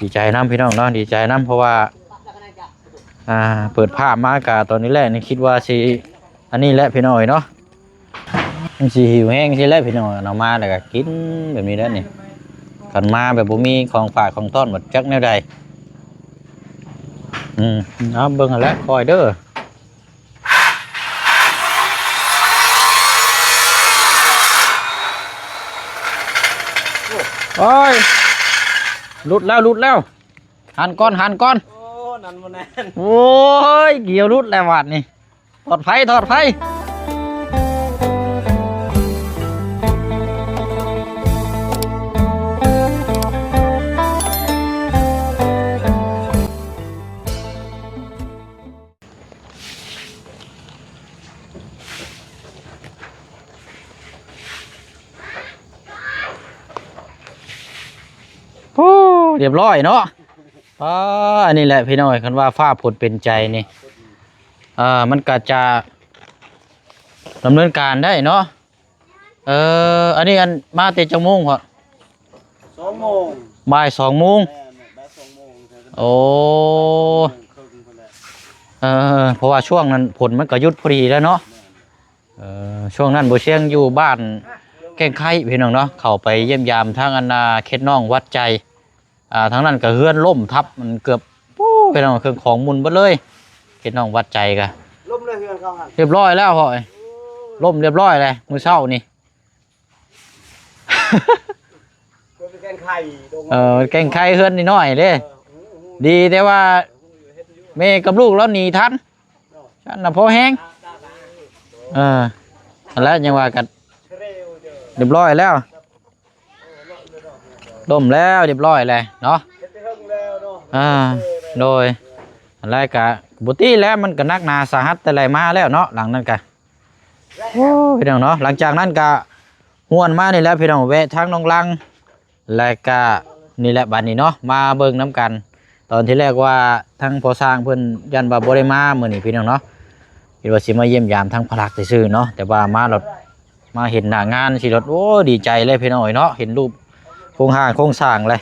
ດີໃຈນຳພີ່ນ້ອງເນາະ ດີໃຈນຳ ເພາະວ່າ ອ່າ ເປີດພາບມາກະຕອນນີ້ແຫຼະ ນີ້ຄິດວ່າຊິ ອັນນີ້ແຫຼະພີ່ນ້ອງເອີຍເນາະ ມັນຊິຫິວແຮງຊີ້ແຫຼະພີ່ນ້ອງ ເອົາມາແລ້ວກະກິນແບບນີ້ແຫຼະນີ້ ຄັນມາແບບບໍ່ມີຂອງຝາກຂອງຕ້ອນບັດຈັກແນວໃດ. ອືມ ເອົາເບິ່ງຫັ້ນແຫຼະ ຄອຍເດີ. ໂອ້ຍ ຫຼຸດແລ້ວ ຫຼຸດແລ້ວ ຫັນກ່ອນ ຫັນກ່ອນ ໂອ້ ນັ້ນບໍ່ແມ່ນ ໂອ້ຍ ກຽວຫຼຸດແລ້ວບາດນີ້ ຖອດໄຟ ຖອດໄຟ. ໂອ້ ຮຽບຮ້ອຍເນາະ ອ່າ ອັນນີ້ແຫຼະພີ່ນ້ອງ ຄັນວ່າຟ້າຝົນເປັນໃຈນີ້ ເອີ ມັນກະຈະດຳເນີນການໄດ້ເນາະ. ເອີ ອັນນີ້ ອັນ ມາແຕ່ຈັກໂມງພໍ່? ສອງໂມງ ບ່າຍສອງໂມງ ແມ່ນ ບ່າຍສອງໂມງ ໂອ້ ເອີ ເພາະວ່າຊ່ວງນັ້ນຝົນມັນກະຢຸດພໍດີແລ້ວເນາະ ເອີ ຊ່ວງນັ້ນບໍ່ຊຽງຢູ່ບ້ານແກ້ງໄຄພີ່ນ້ອງເນາະ ເຂົ້າໄປຢ້ຽມຢາມທາງອັນນາເຂດໜອງວັດໃຈ ອ່າ ທາງນັ້ນກະເຮືອນລົ້ມທັບ ມັນເກືອບ ໂອ້ ພີ່ນ້ອງ ເຄື່ອງຂອງໝຸ່ນເບິດເລີຍ ເຂດໜອງວັດໃຈກະ ລົ້ມເລີຍເຮືອນເຂົາຫັ້ນ ຮຽບຮ້ອຍແລ້ວພໍ່ເອີຍ ລົ້ມຮຽບຮ້ອຍແລ້ວມື້ເຊົ້ານີ້ ເອີ ແກ້ງໄຄເຮືອນນ້ອຍໆເດ້ ເອີ ອືມໆ ດີແຕ່ວ່າແມ່ກັບລູກລາວໜີທັນ ເນາະ ຊັ້ນນະພໍແຮງ ເອີ ຫັ້ນແຫຼະ ຍັງວ່າກັນ ຮຽບຮ້ອຍແລ້ວ ລົ້ມແລ້ວ ຮຽບຮ້ອຍແລ້ວເນາະ ອ່າ ໂດຍ ອັນແລກກະບໍ່ຕິແລ້ວ ມັນກະໜັກໜາສາຫັດແຕ່ໄຫຼມາແລ້ວເນາະ ຫຼັງນັ້ນກະ ໂອ້ ພີ່ນ້ອງເນາະ ຫຼັງຈາກນັ້ນກະຮ່ວນມານີ້ແຫຼະພີ່ນ້ອງ ແວະທາງໜອງລັງ ແລະກະນີ້ແຫຼະ ບາດນີ້ເນາະ ມາເບິ່ງນຳກັນ ຕອນທີແລກວ່າທາງພໍ່ຊ່າງເພິ່ນຢ້ານວ່າບໍ່ໄດ້ມາມື້ນີ້ພີ່ນ້ອງເນາະ ຄິດວ່າຊິມາຢ້ຽມຢາມທາງພະລັກຊື່ໆເນາະ ແຕ່ວ່າມາລະ ມາເຫັນໜ້າງານຊິລະ ໂອ້ ດີໃຈເລີຍພີ່ນ້ອງເອີຍເນາະ ເຫັນຮູບໂຄງຮ່າງໂຄງສ້າງເລີຍ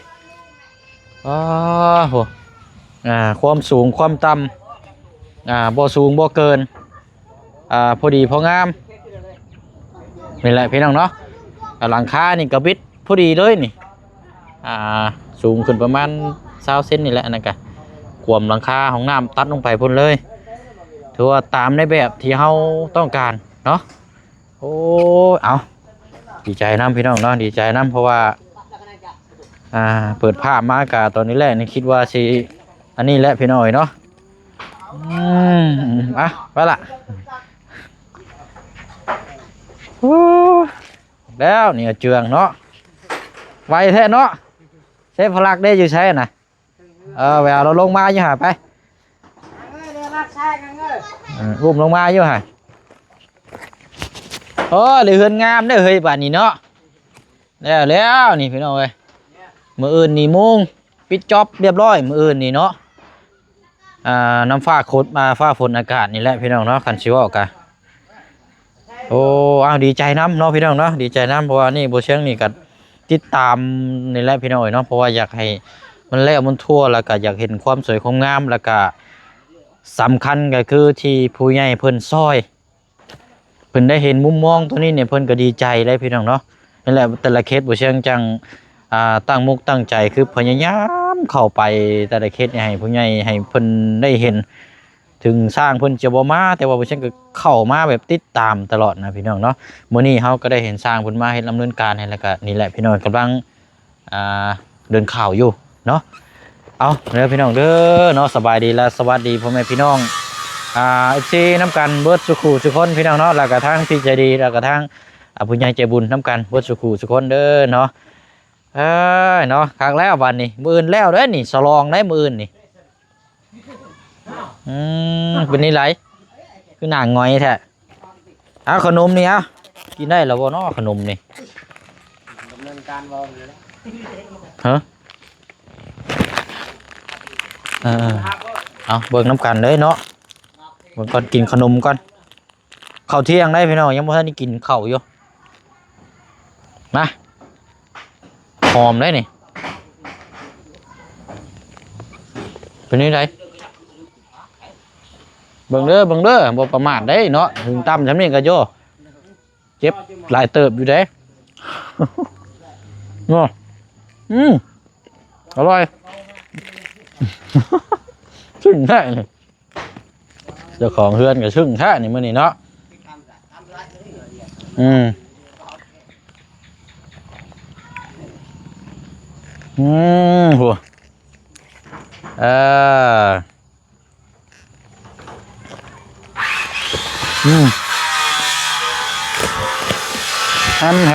ອ້າໂຫ ອ່າ ຄວາມສູງຄວາມຕ່ຳ ອ່າ ບໍ່ສູງບໍ່ເກີນ ອ່າ ພໍດີພໍງາມ ນີ້ແຫຼະພີ່ນ້ອງເນາະ ອ່າ ຫຼັງຄານີ້ກະບິດພໍດີເລີຍນີ້ ອ່າ ສູງຂຶ້ນປະມານຊາວເຊັນນີ້ແຫຼະ ອັນນັ້ນກະກວມຫຼັງຄາຫ້ອງນ້ຳຕັດລົງໄປພຸ້ນເລີຍ ຖືວ່າຕາມໃນແບບທີ່ເຮົາຕ້ອງການເນາະ. ໂອ້ຍ ເອົາ ດີໃຈນຳພີ່ນ້ອງເນາະ ດີໃຈນຳ ເພາະວ່າ ອ່າ ເປີດພາບມາກະຕອນນີ້ແຫຼະ ນີ້ຄິດວ່າຊິ ອັນນີ້ແຫຼະພີ່ນ້ອງເອີຍເນາະ ອືມ ອ່ະ ໄປລະ ໂອ້ຍ ແລ້ວນີ້ເຈື່ອງເນາະ ໄວແທ້ເນາະ ເຊຟພະລັກເດ້ ຢູ່ໃສນະ? ເອີ ໄປເອົາລາວລົງມາຢູ່ຫັ້ນໄປ ເອີ ອຸ້ມລົງມາຢູ່ຫັ້ນ ໂອ້ຍ ເຮືອນງາມເດ້ເຮີ້ຍ ບາດນີ້ເນາະ ແລ້ວແລ້ວນີ້ພີ່ນ້ອງເອີຍ ມື້ອື່ນນີ້ມຸງປິດຈອບຮຽບຮ້ອຍ ມື້ອື່ນນີ້ເນາະ ອ່າ ນຳຟ້າຝົນ ອ່າ ຟ້າຝົນອາກາດນີ້ແຫຼະພີ່ນ້ອງເນາະ ຄັນຊິເວົ້າກະ ໂອ້ ເອົາ ດີໃຈນຳເນາະພີ່ນ້ອງເນາະ ດີໃຈນຳ ເພາະວ່ານີ້ບໍ່ຊຽງນີ້ກະຕິດຕາມນີ້ແຫຼະພີ່ນ້ອງເອີຍເນາະ ເພາະວ່າຢາກໃຫ້ມັນແລ້ວມັນທົ່ວ ແລ້ວກະຢາກເຫັນຄວາມສວຍຄວາມງາມ ແລ້ວກະສຳຄັນກະຄືທີ່ຜູ້ໃຫຍ່ເພິ່ນຊ່ອຍ ເພິ່ນໄດ້ເຫັນມຸມມອງໂຕນີ້ນີ້ ເພິ່ນກະດີໃຈເລີຍພີ່ນ້ອງເນາະ ນີ້ແຫຼະ ແຕ່ລະເຂດບໍ່ຊຽງຈັ່ງ ອ່າ ຕັ້ງມຸກຕັ້ງໃຈ ຄືພະຍາຍາມເຂົ້າໄປແຕ່ລະເຂດໃຫ້ຜູ້ໃຫຍ່ ໃຫ້ເພິ່ນໄດ້ເຫັນ ເຖິງຊ່າງເພິ່ນຈະບໍ່ມາ ແຕ່ວ່າບໍ່ຊຽງກະເຂົ້າມາແບບຕິດຕາມຕະຫຼອດນະພີ່ນ້ອງເນາະ ມື້ນີ້ເຮົາກະໄດ້ເຫັນຊ່າງເພິ່ນມາເຮັດດຳເນີນການໃຫ້ ແລ້ວກະນີ້ແຫຼະພີ່ນ້ອງ ກຳລັງ ອ່າ ເດີນຂ່າວຢູ່ເນາະ ເອົາເດີພີ່ນ້ອງເດີເນາະ ສະບາຍດີ ແລະ ສະຫວັດດີພໍ່ແມ່ພີ່ນ້ອງ ອ່າ ເອັຟຊີ ນຳກັນເບິດສູ່ຄູ່ສູ່ຄົນພີ່ນ້ອງເນາະ ແລ້ວກະທາງພີ່ໃຈດີ ແລ້ວກະທາງ ອ່າ ຜູ້ໃຫຍ່ໃຈບຸນນຳກັນເບິດສູ່ຄູ່ສູ່ຄົນເດີເນາະ ເອີຍ ເນາະ ຄັກແລ້ວບາດນີ້ ມື້ອື່ນແລ້ວເດີນີ້ ສະຫຼອງໄດ໋ມື້ອື່ນນີ້ ອືມ ເປັນນີ້ໄດ໋ ຄືໜ້າຫງອຍແທ້ ເອົາ ຂະໜົມນີ້ ເອົາ ກິນໄດ້ແລ້ວບໍ່ເນາະ ຂະໜົມນີ້ ດຳເນີນການບໍ່ນີ້ແຫຼະ ຮະ ເອີ ເອົາ ເບິ່ງນຳກັນເລີຍເນາະ ເບິ່ງກ່ອນ ກິນຂະໜົມກ່ອນ ເຂົ້າທ່ຽງໄດ໋ພີ່ນ້ອງ ຍັງບໍ່ທັນໄດ້ກິນເຂົ້າຢູ່ ມາ ຫອມໄດ໋ນີ້ ປັນຈັ່ງໃດ? ເບິ່ງເດີ ເບິ່ງເດີ ບໍ່ປະໝາດເດ້ເນາະ ຫຶງຕ່ຳຊ່ຳນີ້ກໍໂຍ ເຈັບຫຼາຍເຕີບຢູ່ເດ້ ເນາະ. ອືມ ອະລ່ອຍ ຊຶ້ງແທ້ນີ້ ເຈົ້າຂອງເຮືອນກໍຊຶ້ງແທ້ນີ້ມື້ນີ້ເນາະ. ອືມ ອືມ ໂຫ ເອີ ອືມ ຫຳໆ ຫ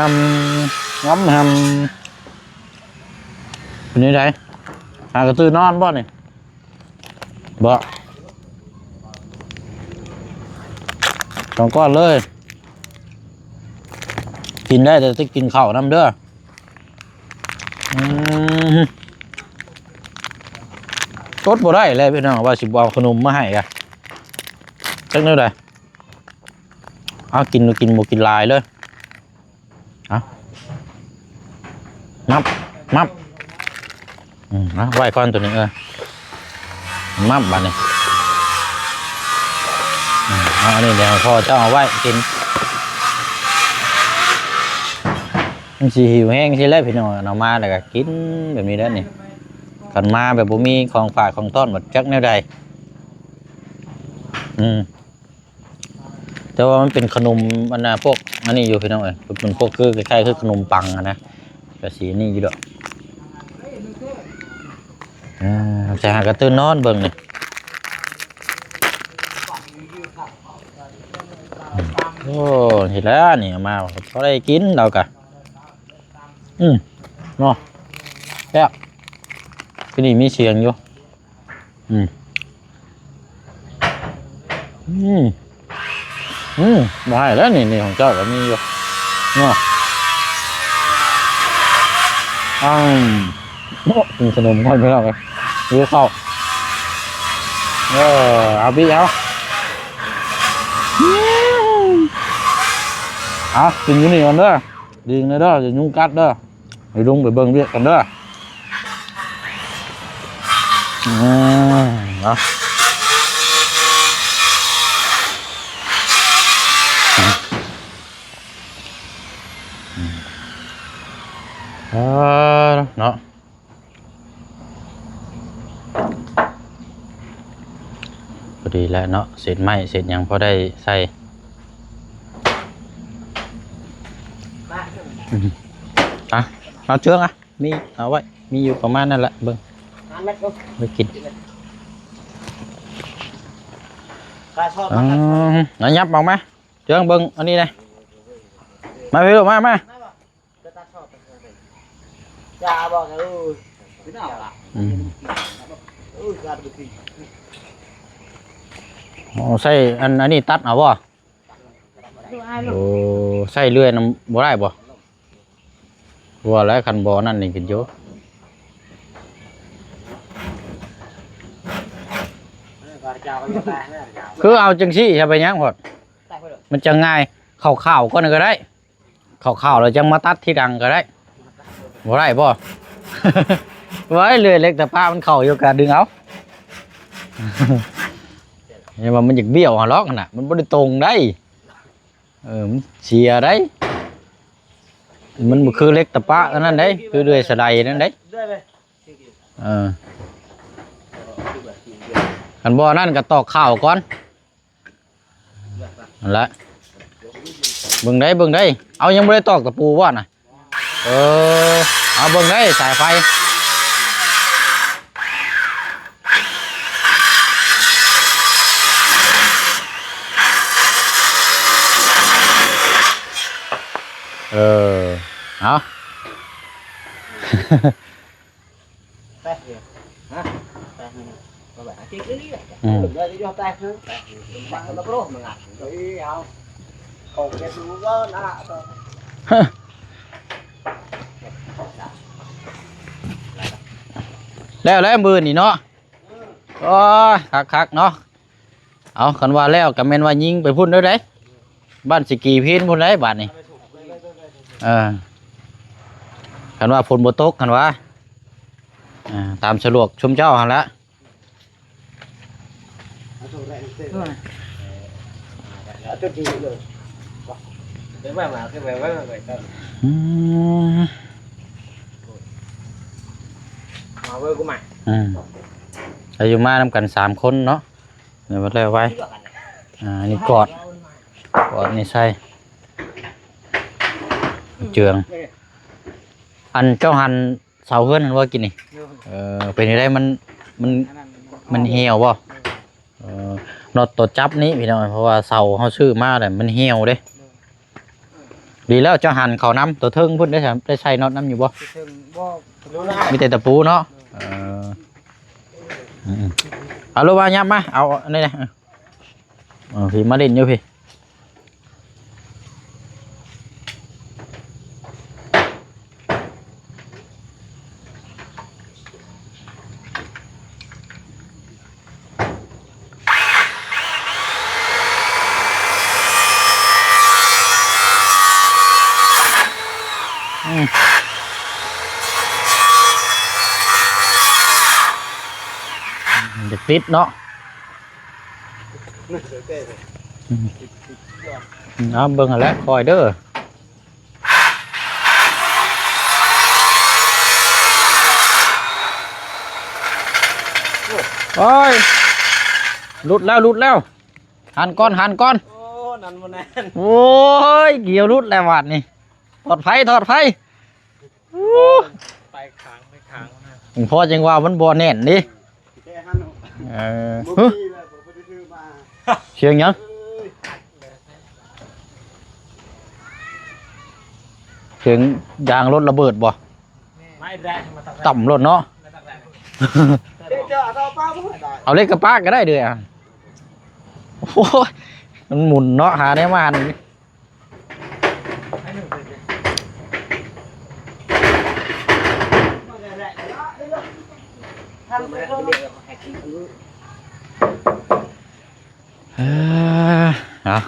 ຳໆ ເປັນຈັ່ງໃດ? ຫາກະຕື່ນນອນບໍ່ນີ້? ບໍ່ ສອງກ້ອນເລີຍ ກິນໄດ້ ແຕ່ຕ້ອງກິນເຂົ້ານຳເດີ. ອືມ ອົດບໍ່ໄດ້ແລ້ວພີ່ນ້ອງ ວ່າຊິບໍ່ເອົາຂະໜົມມາໃຫ້ກະ ຈັກແນວໃດ. ເອົາ ກິນ ກິນ ບໍ່ກິນຫຼາຍເລີຍ. ເອົາ ມັບ ມັບ ອືມ ເອົາ ໄວ້ກ່ອນໂຕນີ້ ເອີ ມັບບາດນີ້. ອືມ ເອົາ ອັນນີ້ດຽວໃຫ້ພໍ່ເຈົ້າເອົາໄວ້ກິນ ມັນຊິຫິວແຮງຊີ້ແຫຼະພີ່ນ້ອງ ເອົາມາແລ້ວກໍກິນແບບນີ້ແຫຼະນີ້. ຄັນມາແບບບໍ່ມີຂອງຝາກຂອງຕ້ອນ ບໍ່ຈັກແນວໃດ. ອືມ ແຕ່ວ່າມັນເປັນຂະໜົມ ອັນນ່າ ພວກອັນນີ້ຢູ່ພີ່ນ້ອງເອີຍ ເປັນພວກຄື ຄ້າຍໆ ຄືຂະໜົມປັງຫັ້ນນະ ກະຊິອັນນີ້ຢູ່ດອກ. ເອີ ແຕ່ຫາກະຕື່ນນອນເບິ່ງນີ້. ໂອ້ ເຮັດແລ້ວນີ້ ເອົາມາພໍໄດ້ກິນລາວກະ. ອືມ ເນາະ ແຊບ ຄືນີ້ມີສຽງຢູ່. ອືມ ອືມ ອືມ ບໍ່ໃຫ້ແລ້ວນີ້ ນີ້ຂອງເຈົ້າກໍມີຢູ່ເນາະ. ອືມ ໂອ້ ກິນຂະໜົມກ່ອນພີ່ນ້ອງເອີຍ ຫິວເຂົ້າ. ເອີ ເອົາບີເອົາ ເອົາ ກິນຢູ່ນີ້ກ່ອນເດີ. ດີແນ່ເດີ ຢ່າຍຸງກັດເດີ ໃຫ້ລຸງໄປເບິ່ງວຽກກ່ອນເດີ. ອືມ ເນາະ ເອີ ເນາະ. ພໍດີແຫຼະເນາະ ເສດໄມ້ເສດຫຍັງພໍໄດ້ໃສ່. ອືມ ອ່ະ ເອົາເຈືອງ ອ່ະ ມີ ເອົາໄວ້ ມີຢູ່ປະມານນັ້ນແຫຼະ ເບິ່ງ ໄວ້ກິນ. ອືມ ເອົາຫຍັບອອກມາ ເຈືອງ ເບິ່ງອັນນີ້ແດ່ ມາພີ່ລູກ ມາ ມາ. ອືມ ອໍ ໃຊ້ອັນ ອັນນີ້ຕັດເອົາບໍ່? ໂອ້ ໃຊ້ເລື່ອຍນຳບໍ່ໄດ້ບໍ່? ວ່າແລ້ວ ຄັນບໍ່ນັ້ນນີ້ກິນຢູ່ ຄືເອົາຈັ່ງຊີ້ ຈະໄປຫຍັງພອດ ມັນຈະງ່າຍ ເຂົ້າຂາວກ່ອນກໍໄດ້. ເຂົ້າໆ ແລ້ວຈັ່ງມາຕັດທີຫຼັງກໍໄດ້ ບໍ່ໄດ້ບໍ່? ເວີ້ຍ ເລື່ອຍເຫຼັກຕະປະມັນເຂົ້າຢູ່ກະດຶງເອົາ ເຫັນວ່າມັນຢາກບ້ຽວຫັ້ນຫຼອກຫັ້ນນະ ມັນບໍ່ໄດ້ຕົງໃດ໋ ເອີ ມັນເສຍໃດ໋ ມັນບໍ່ຄືເຫຼັກຕະປະອັນນັ້ນໃດ໋ ຄືເລື່ອຍສະໄລນັ້ນໃດ໋ ເອີ ຄັນບໍ່ນັ້ນກໍຕອກຂາວກ່ອນ. ນັ້ນແຫຼະ ເບິ່ງໄດ້ ເບິ່ງໄດ້ ເອົາ ຍັງບໍ່ໄດ້ຕອກຕະປູບໍ່ນະ? ເອີ ເອົາ ເບິ່ງໄດ້ສາຍໄຟ ເອີ ເອົາ. ແຕກເດ ຮະ ແຕກນີ້ ບໍ່ແບບເກັກອີ່ຫຼີ ອືມ ເອີ ແຕກ ແຕກລະໂປມາ ເອີຍ ເອົາ ເອົາເກັບດູວ່ານະ ແລ້ວ ແລ້ວມື້ນີ້ເນາະ ໂອ້ຍ ຄັກໆ ເນາະ. ເອົາ ຄັນວ່າແລ້ວກໍແມ່ນວ່າຍິງໄປພຸ້ນເດີ ບ້ານສີກີພີນພຸ້ນເດ້ບາດນີ້ ເອີ ຄັນວ່າຝົນບໍ່ຕົກ ຄັນວ່າ ເອີ ຕາມສະດວກຊຸມເຈົ້າຫັ້ນລະ ເອົາຕົວຈິງເລີຍ. ໄປມາ ມາ ຂຶ້ນໄປ ໄປ ໄປ ໄປ ອືມ ມາເວີກູມາ ອືມ ອາຍຸມານຳກັນສາມຄົນເນາະ. ແລ້ວ ແລ້ວໄວ ອ່າ ນີ້ກອດ ກອດນີ້ໃສ່ເຈືອງ. ອັນເຈົ້າຫັນເສົາເຮືອນຫັ້ນບໍ່ ກິນນີ້? ໂດຍ ເອີ ເປັນຈັ່ງໃດ ມັນ ມັນ ອັນນັ້ນມັນ ມັນຫ່ຽວບໍ່? ໂດຍ ເອີ ນັອດຕົວຈັບນີ້ພີ່ນ້ອງ ເພາະວ່າເສົາເຮົາຊື້ມາແລ້ວມັນຫ່ຽວເດ້. ໂດຍ ດີແລ້ວເຈົ້າຫັນເຂົ້ານຳ ຕົວເທິງພຸ້ນໄດ້ໃສ່ ໄດ້ໃສ່ນັອດນຳຢູ່ບໍ່? ຕົວເທິງບໍ່ ມີແຕ່ຕະປູເນາະ. ເອີ ອືມໆ ເອົາໂລດວ່າ ຫຍັບມາ ເອົາອັນນີ້ນະ ເອີ ພີ່ມາຫຼິ້ນຢູ່ພີ່. ອືມ ຢາກຕິດເນາະ. ອືມ ເອົາເບິ່ງຫັ້ນແຫຼະ ຄ່ອຍເດີ. ໂອ້ຍ ຫຼຸດແລ້ວ ຫຼຸດແລ້ວ. ຫັນກ່ອນ ຫັນກ່ອນ. ໂອ້ ນັ້ນບໍ່ແນ່ນ. ໂອ້ຍ ກຽວຫຼຸດແລ້ວບາດນີ້. ຖອດໄຟ ຖອດໄຟ. ໂອ້ ໄປຂ້າງ ໄປຂ້າງນະ. ພໍຈັ່ງວ່າມັນບໍ່ແໜ້ນເດ້. ເອີ ບໍ່ມີແລ້ວ ບໍ່ໄດ້ຖືມາ. ສຽງຫຍັງ? ສຽງຢາງລົດລະເບີດບໍ່? ຕ່ຳໂລດເນາະ. ເອົາເຫຼັກກະປາກກໍໄດ້ເດີ້. ໂອ້ຍ ມັນໝຸນເນາະ ຫາແນວມາຫັ້ນ. ເອີ ເອົາ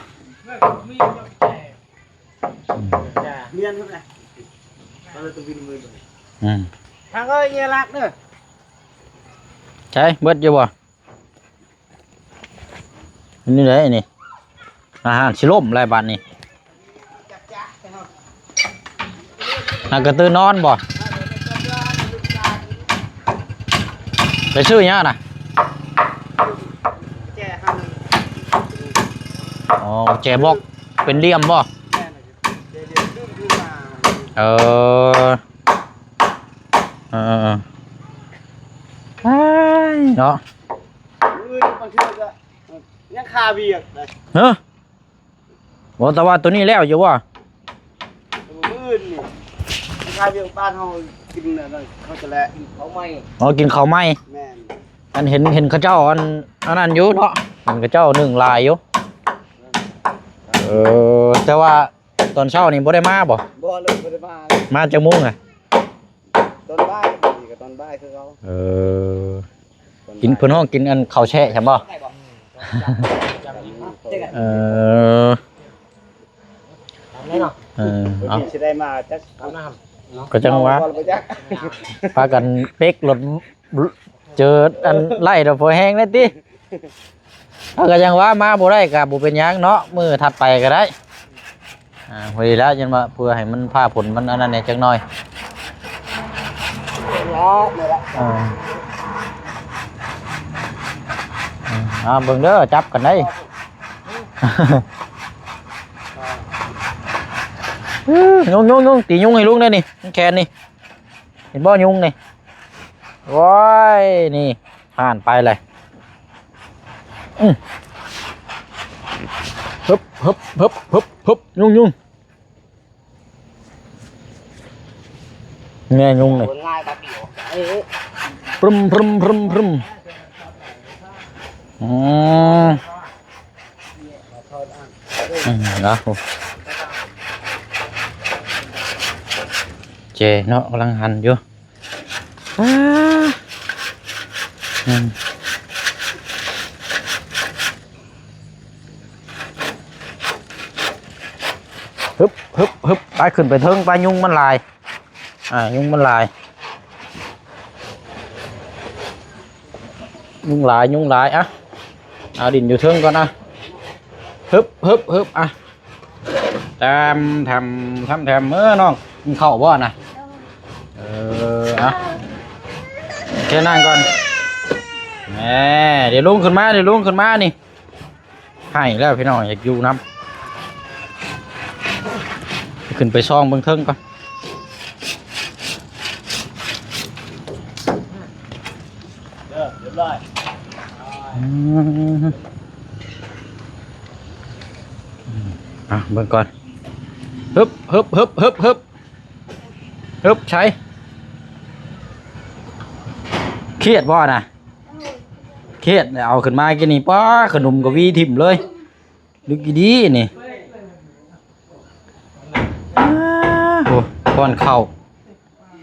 ອືມ ທາງເອີຍ ຢ່າລັກເດີ້. ໃສ ເບິດຢູ່ບໍ່? ນີ້ໄດ໋ນີ້ ອາຫານຊິລົ້ມແລ້ວບາດນີ້. ຫາກະຕື່ນນອນບໍ່? ໄປຊື້ຫຍັງນະ? ອໍ ແຈບອກເປັນຫຼ່ຽມບໍ່? ເອີ ເອີ ເອີ ເອີ ເນາະ. ມື້ອື່ນບາງເທື່ອກໍຍັງຄາວຽກໄດ໋. ຮະ? ບໍ່ ແຕ່ວ່າໂຕນີ້ແລ້ວຢູ່ບໍ່? ມື້ອື່ນນີ້ຄາວຽກ ບ້ານເຮົາກິນອັນນັ້ນ ເຂົາຈະແລະ ກິນເຂົ້າໃໝ່. ອໍ ກິນເຂົ້າໃໝ່. ແມ່ນ. ອັນເຫັນ ເຫັນເຂົາເຈົ້າອັນ ອັນນັ້ນຢູ່ເນາະ ເຫັນເຂົາເຈົ້າໜຶ້ງຫຼາຍຢູ່. ເອີ ແຕ່ວ່າຕອນເຊົ້ານີ້ບໍ່ໄດ້ມາບໍ່? ບໍ່ເລີຍ ບໍ່ໄດ້ມາ. ມາຈັກໂມງອະ? ຕອນບ່າຍ ນີ້ກໍຕອນບ່າຍຄືເກົ່າ. ເອີ ກິນ ເພິ່ນຮ້ອງກິນອັນເຂົ້າແຊ່ຊັ້ນບໍ່? ເອີ ເອີ ເອົາ ຊິໄດ້ມາຈັກ ກໍຈັ່ງວ່າ ພາກັນເປັກລົດ ເຈີອັນໄລ່ດອກ ພໍແຮງແລ້ວຕິ. ເອົາ ກໍຍັງວ່າມາບໍ່ໄດ້ກໍບໍ່ເປັນຫຍັງເນາະ ມື້ຖັດໄປກໍໄດ້. ອ່າ ພໍດີແລ້ວ ຍັງວ່າເພື່ອໃຫ້ມັນ ຟ້າຝົນມັນອັນນັ້ນແດ່ຈັກໜ້ອຍ. ເອີ ເອົາ ເບິ່ງເດີ ຈັບກັນໄດ໋. ຍຸງໆໆ ຕີຍຸງໃຫ້ລຸງແດ່ນີ້ ແຂນນີ້ ເຫັນບໍ່ຍຸງນີ້? ໂອ້ຍ ນີ້ ຜ່ານໄປເລີຍ. ອື ຮຶບ ຮຶບ ຮຶບ ຮຶບ ຮຶບ ຍຸງ ຍຸງ ແມ່ຍຸງນີ້ ຄົນງ່າຍບາດດຽວ. ເອີ ປຶມ ປຶມ ປຶມ ປຶມ. ອືມ ອືມ ເນາະ ເຈເນາະ ກຳລັງຫັນຢູ່. ອືມ ຮຶບ ຮຶບ ຮຶບ ໄປ ຂຶ້ນໄປເທິງໄປ ຍຸງມັນຫຼາຍ. ອ່າ ຍຸງມັນຫຼາຍ ຍຸງຫຼາຍ ຍຸງຫຼາຍ. ອ່ະ ເອົາດິນຢູ່ເທິງກ່ອນນະ. ຮຶບ ຮຶບ ຮຶບ ອ່ະ ແຖມ ແຖມ ແຖມ ແຖມ. ເອີ ນ້ອງກິນເຂົ້າບໍ່ນະ? ເອີ ອ່ະ ແຄ່ນັ້ນກ່ອນ. ແໝ ດຽວລຸງຂຶ້ນມາ ດຽວລຸງຂຶ້ນມານີ້. ໃຫ້ແລ້ວພີ່ນ້ອງ ຢາກຢູ່ນຳ. ຂຶ້ນໄປສ່ອງເບິ່ງເທິງກ່ອນ. ເດີ ຮຽບຮ້ອຍ. ອືມ ອ່ະ ເບິ່ງກ່ອນ. ຮຶບ ຮຶບ ຮຶບ ຮຶບ ຮຶບ ຮຶບ ໃສ? ຄຽດບໍ່ນະ? ຄຽດ ເອົາຂຶ້ນມາກີ້ນີ້ ປ້າ ຂະໜົມກໍຫວີຖິ້ມເລີຍ. ລຶກອີ່ດີນີ້. ໂອ້ ປ້ອນເຂົ້າ.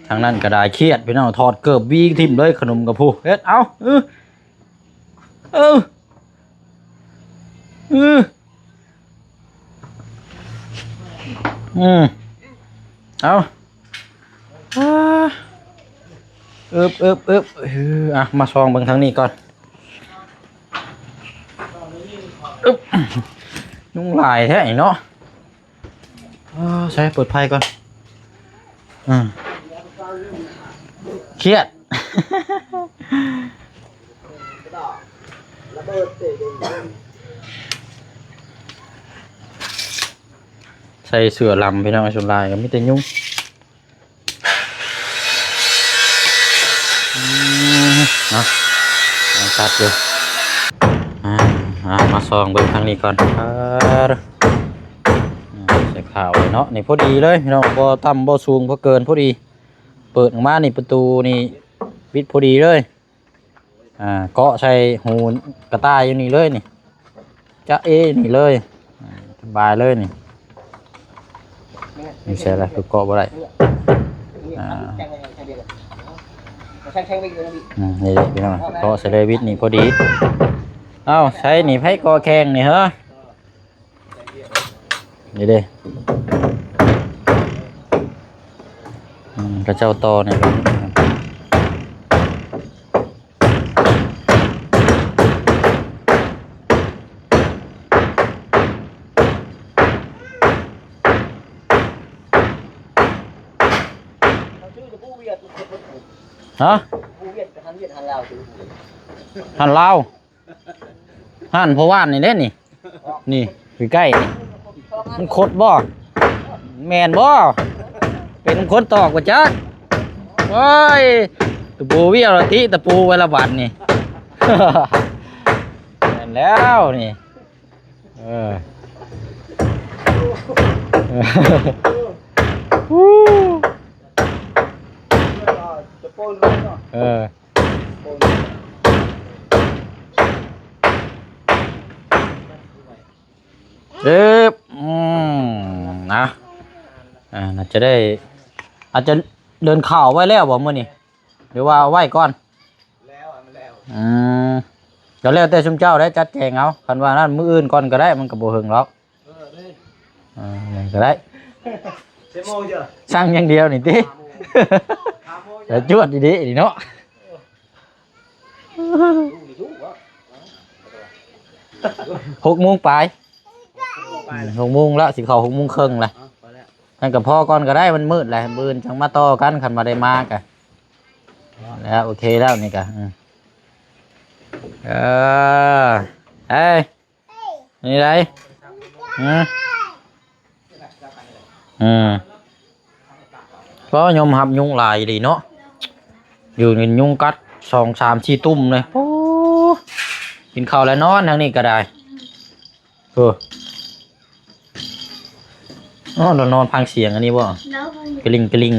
ທາງນັ້ນກໍໄດ້ຄຽດພີ່ນ້ອງ ຖອດເກີບຫວີຖິ້ມເລີຍ. ຂະໜົມກໍຜູ້ເຮັດ ເອົາ ເອີ ເອີ ເອີ ອືມ ເອົາ ອ່າ ອຶບ ອຶບ ອຶບ ເອີ ອ່ະ ມາສ່ອງເບິ່ງທາງນີ້ກ່ອນ. ອຶບ ຍຸງຫຼາຍແທ້ເນາະ. ອ່າ ໃສ່ ເປີດໄຟກ່ອນ. ອືມ ຄຽດ. ໃສ່ເສື້ອລຳພີ່ນ້ອງ ສ່ວນຫຼາຍກໍມີແຕ່ຍຸງ. ອືມ ເນາະ ຍັງຕັດຢູ່. ອ່າ ອ່າ ມາສ່ອງເບິ່ງທາງນີ້ກ່ອນ. ອ່າ ໃສ່ຂາວເລີຍເນາະ. ນີ້ພໍດີເລີຍພີ່ນ້ອງ ບໍ່ຕ່ຳບໍ່ສູງ ພໍເກີນ ພໍດີ. ເປີດອອກມານີ້ ປະຕູນີ້ ປິດພໍດີເລີຍ. ອ່າ ເກາະໃສ່ຫູກະຕ່າຍຢູ່ນີ້ເລີຍນີ້ ຈະເອນີ້ເລີຍ. ອ່າ ສະບາຍເລີຍນີ້. ນີ້ໃສ່ລະ ຄືເກາະບໍ່ໄດ້. ອ່າ ອືມ ນີ້ເດ້ພີ່ນ້ອງ ເກາະໃສ່ເລີຍ ບິດນີ້ພໍດີ. ເອົ້າ ໃສ່ນີ້ ໃຜເກາະແຂ່ງນີ້ເຮີ? ນີ້ເດ້ ອືມ ເຂົາເຈົ້າຕໍ່ນີ້. ຮະ? ຮ້ານລາວ ຮ້ານພໍ່ຫວານນີ້ເດ້ນີ້ ນີ້ໃກ້ໆນີ້. ມັນຄົດບໍ່? ແມ່ນບໍ່? ເປັນຄົນຕອກບໍ່ຈັກ. ໂອ້ຍ ຕະປູວຽວລະຕິ ຕະປູໄວ້ລະບາດນີ້. ແມ່ນແລ້ວນີ້. ເອີ ເອີ ເອີ ອືມ ນະ ອ່າ ໜ້າຈະໄດ້ ອາດຈະເດີ່ນຂ່າວໄວ້ແລ້ວບໍ່ມື້ນີ້ ຫຼືວ່າເອົາໄວ້ກ່ອນ? ແລ້ວ ອືມ ກໍແລ້ວແຕ່ຊຸມເຈົ້າໄດ້ຈັດແຈງເອົາ. ຄັນວ່ານັ້ນ ມື້ອື່ນກ່ອນກໍໄດ້ ມັນກໍບໍ່ເຫິງດອກ. ເອີ ເອີ ກໍໄດ້ ສັ່ງຢ່າງດຽວນີ້ຕິ. ແລ້ວຈວດດີໆນີ້ເນາະ. ຫົກໂມງປາຍ ຫົກໂມງລະ ຊິເຂົ້າຫົກໂມງເຄິ່ງລະ. ນັ້ນກໍພໍກ່ອນກໍໄດ້ ມັນມືດແລ້ວ ມື້ອື່ນຈັ່ງມາຕໍ່ກັນ. ຄັນວ່າໄດ້ມາກໍ ແລ້ວ ໂອເຄແລ້ວນີ້ກໍ ເອີ ເອີ ນີ້ໄດ ອືມ ອືມ ກໍຍອມຮັບຍຸງຫຼາຍອີ່ຫຼີເນາະ. ຢູ່ນີ້ຍຸງກັດສອງສາມສີ່ຕຸ່ມເລີຍ. ໂອ້ ກິນເຂົ້າແລ້ວນອນ ທາງນີ້ກໍໄດ້. ເອີ ອໍ ລາວນອນຟັງສຽງອັນນີ້ບໍ່? ກະລິ່ງກະລິ່ງ.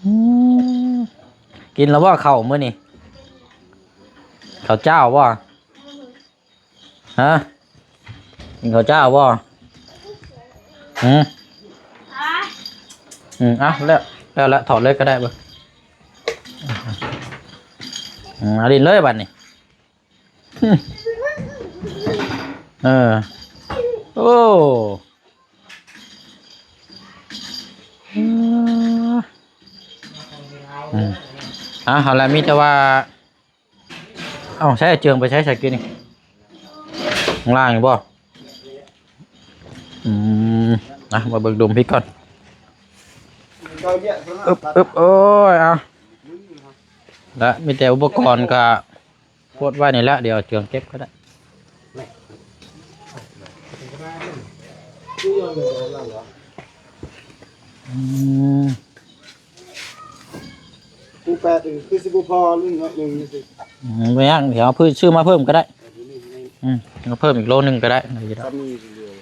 ອືມ ກິນແລ້ວບໍ່ເຂົ້າມື້ນີ້? ເຂົ້າເຈົ້າບໍ່? ຮະ? ກິນເຂົ້າເຈົ້າບໍ່? ຫື? ອືມ ເອົາ ແລ້ວ ແລ້ວລະ ຖອດເລີຍກໍໄດ້ເບິ່ງ. ອືມ ເອົາຫຼິ້ນເລີຍບາດນີ້. ເອີ ໂອ້ ອືມ ອືມ ອ່ະ ເອົາລະ ມີແຕ່ວ່າ ເອົ້າ ໃຊ້ເຈືອງໄປໃຊ້ໃສ່ກິນນີ້ ຂ້າງລ່າງນີ້ບໍ່? ອືມ ອ່ະ ມາເບິ່ງດົມພີ້ກ່ອນ. ອຶບ ອຶບ ໂອ້ຍ ເອົາ ລະມີແຕ່ອຸປະກອນກະ ໂພດໄວ້ນີ້ແຫຼະ ດຽວເຈືອງເກັບກໍໄດ້. ອືມ ຄູແປດນີ້ຄືຊິບໍ່ພໍ ໜຶ່ງເນາະ ໜຶ່ງນີ້ຊິ ອືມ ບໍ່ຫຍັງ ດຽວເອົາ ຊື້ມາເພີ່ມກໍໄດ້. ເອີ ນີ້ ນີ້ ອືມ ເອົາເພີ່ມອີກໂລໜຶ່ງກໍໄດ້ ສ່ຳນີ້ດຽວ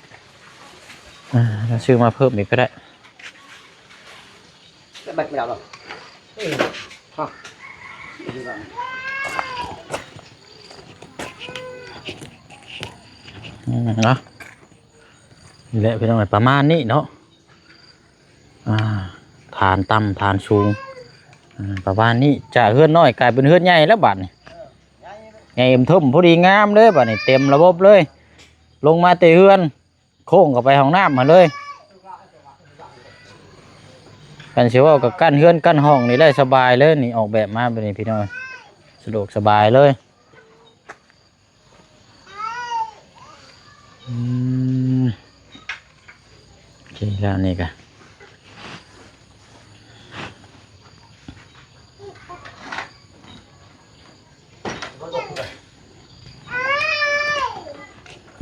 ອ່າ ຊື້ມາເພີ່ມອີກກໍໄດ້. ແບບບໍ່ໄດ້ເອົາເນາະ ເອີ ຮະ ອືມ ເນາະ ນີ້ແຫຼະພີ່ນ້ອງ ປະມານນີ້ເນາະ. ອ່າ ຖານຕ່ຳຖານສູງ ອ່າ ປະມານນີ້ ຈາກເຮືອນນ້ອຍກາຍເປັນເຮືອນໃຫຍ່ແລ້ວບາດນີ້ ໃຫຍ່ເອີ່ມເທິ່ມ ພໍດີງາມເລີຍບາດນີ້ ເຕັມລະບົບເລີຍ ລົງມາແຕ່ເຮືອນ ໂຄ້ງເຂົ້າໄປຫ້ອງນ້ຳຫັ້ນເລີຍ. ຄັນຊິເວົ້າກໍກັ້ນເຮືອນກັ້ນຫ້ອງນີ້ໄດ້ສະບາຍເລີຍນີ້ ອອກແບບມາແບບນີ້ພີ່ນ້ອງ ສະດວກສະບາຍເລີຍ. ອືມ ໂອເຄແລ້ວນີ້ກະ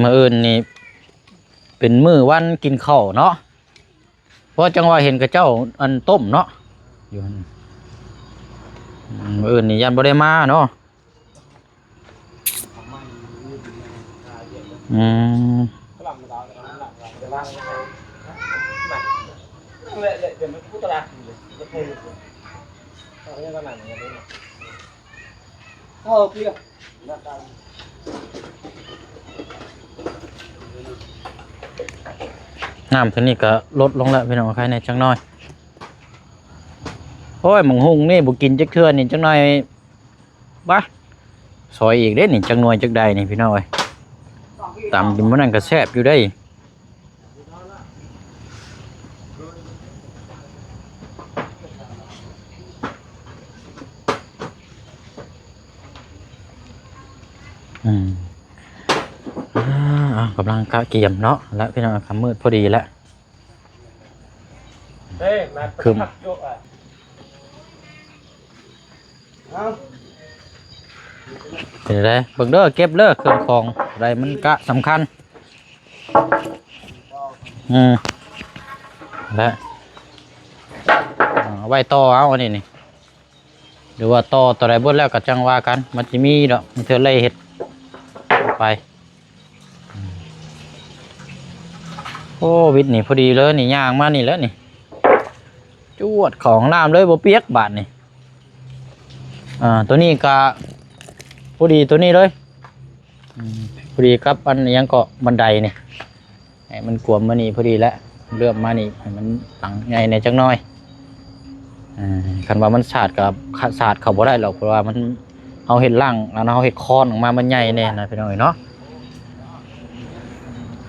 ມື້ອື່ນນີ້ເປັນມື້ວັນກິນເຂົ້າເນາະ ເພາະຈັ່ງວ່າເຫັນເຂົາເຈົ້າ ອັນ ຕົ້ມເນາະ ຢູ່ຫັ້ນ ອືມ ມື້ອື່ນນີ້ຢ້ານບໍ່ໄດ້ມາເນາະ. ອືມ ນ້ຳທາງນີ້ກໍລົດລົງແລ້ວພີ່ນ້ອງ ໄຄແດ່ຈັກໜ້ອຍ. ໂອ້ຍ ໝາກຫຸ່ງນີ້ບໍ່ກິນຈັກເທື່ອນີ້ ຈັກໜ້ອຍ ບາ ຊອຍອີກເດ້ນີ້ ຈັກໜ່ວຍຈັກໃດນີ້ພີ່ນ້ອງເອີຍ ຕຳກິນມື້ນັ້ນກໍແຊບຢູ່ເດ້. ອືມ ອ່າ ກຳລັງກະກຽມເນາະ ແລະ ພີ່ນ້ອງ ຄ່ຳມືດພໍດີແລ້ວ ເອີ ມາ ຄຶມ ເປັນໃດ ເບິ່ງເດີ ເກັບເດີ ເຄື່ອງຂອງໃດມັນກະສຳຄັນ ອືມ ແລະ ເອົາໄວ້ຕໍ່ເອົາອັນນີ້ນີ້ ຫຼືວ່າຕໍ່ຕົວໃດເບິດແລ້ວກໍຈັ່ງວ່າກັນ ມັນຊິມີດອກ ມີເທື່ອໄລ່ເຮັດໄປ. ໂອ້ ວິດນີ້ພໍດີເລີຍນີ້ ຍ່າງມານີ້ແຫຼະນີ້ ຈວດເຂົ້າຫ້ອງນ້ຳເລີຍ ບໍ່ປຽກບາດນີ້. ອ່າ ຕົວນີ້ກະພໍດີຕົວນີ້ເລີຍ ອືມ ພໍດີກັບອັນຫຍັງເກາະ ບັນໄດນີ້ ໃຫ້ມັນກວມມານີ້ພໍດີແຫຼະ ເຫຼືອມມານີ້ໃຫ້ມັນຫຼັງໃຫຍ່ແດ່ຈັກໜ້ອຍ. ອ່າ ຄັນວ່າມັນສາດກໍສາດເຂົ້າບໍ່ໄດ້ດອກ ເພາະວ່າມັນ ເຮົາເຮັດຫຼັງ ອັນເຮົາເຮັດຄອນອອກມາມັນໃຫຍ່ແດ່ນະ ພີ່ນ້ອງເອີຍເນາະ.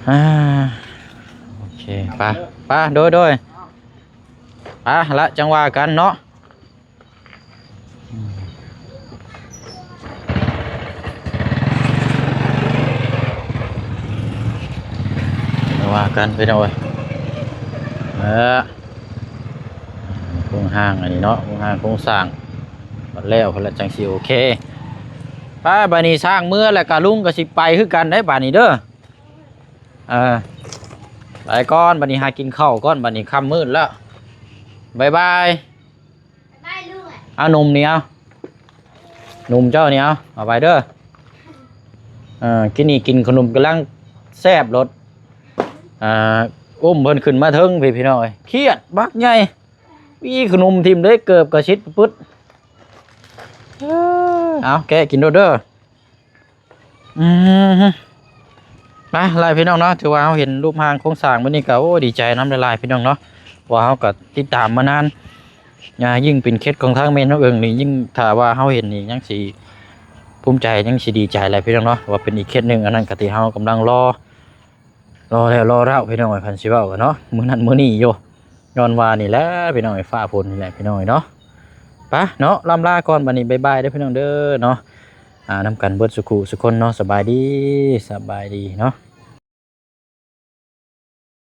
ອ່າ ໂອເຄ ໄປ ໄປ ໂດຍ ໂດຍ ໄປລະ ຈັ່ງວ່າກັນເນາະ. ວ່າກັນພີ່ນ້ອງເອີຍ ເອີ ໂຄງຮ່າງອັນນີ້ເນາະ ໂຄງຮ່າງໂຄງສ້າງ ບັດແລ້ວພຸ້ນລະຈັ່ງຊິໂອເຄ. ໄປ ບາດນີ້ຊ່າງເມືອແລ້ວກະລຸງກະຊິໄປຄືກັນໄດ໋ບາດນີ້ເດີ. ເອີ ໄປກ່ອນ ບາດນີ້ຫາກິນເຂົ້າກ່ອນ ບາດນີ້ຄ່ຳມືດແລ້ວ ບາຍບາຍ. ເອົາໜຸ່ມນີ້ເອົາ ໜຸ່ມເຈົ້ານີ້ເອົາ ເອົາໄປເດີ. ເອີ ກິນນີ້ກິນຂະໜົມກຳລັງແຊບໂລດ. ອ່າ ອຸ້ມເພິ່ນຂຶ້ນມາເທິງພີ້ ພີ່ນ້ອງເອີຍ ຄຽດບັກໃຫຍ່ ມີຂະໜົມຖິ້ມເດ້ ເກີບກໍຊິດປຶດ. ເອີ ເອົາແກະກິນໂລດເດີ. ອືມ ໄປ ຫຼາຍພີ່ນ້ອງເນາະ ຖືວ່າເຮົາເຫັນຮູບຮ່າງໂຄງສ້າງມື້ນີ້ກໍ ໂອ້ ດີໃຈນຳຫຼາຍໆ ພີ່ນ້ອງເນາະ ເພາະວ່າເຮົາກໍຕິດຕາມມານານ. ອ່າ ຍິ່ງເປັນເຂດຂອງທາງແມ່ນ້ອງເອີງນີ້ ຍິ່ງຖ້າວ່າເຮົາເຫັນນີ້ຍັງຊິພູມໃຈ ຍັງຊິດີໃຈຫຼາຍ ພີ່ນ້ອງເນາະ ວ່າເປັນອີກເຂດໜຶ່ງ. ອັນນັ້ນກໍທີ່ເຮົາກຳລັງລໍ ລໍແລ້ວລໍເລົ່າ ພີ່ນ້ອງເອີຍ ຄັນຊິເວົ້າກັນເນາະ ມື້ນັ້ນມື້ນີ້ຢູ່ ຍ້ອນວ່ານີ້ແຫຼະ ພີ່ນ້ອງເອີຍ ຟ້າຝົນນີ້ແຫຼະ ພີ່ນ້ອງເອີຍເນາະ. ໄປ ປະເນາະ ລ່ຳລາກ່ອນ ບັດນີ້ບາຍບາຍເດີພີ່ນ້ອງເດີເນາະ ອ່າ ນຳກັນເບິດສຸຂູສຸຄົນເນາະ ສະບາຍດີ ສະບາຍດີເນາະ.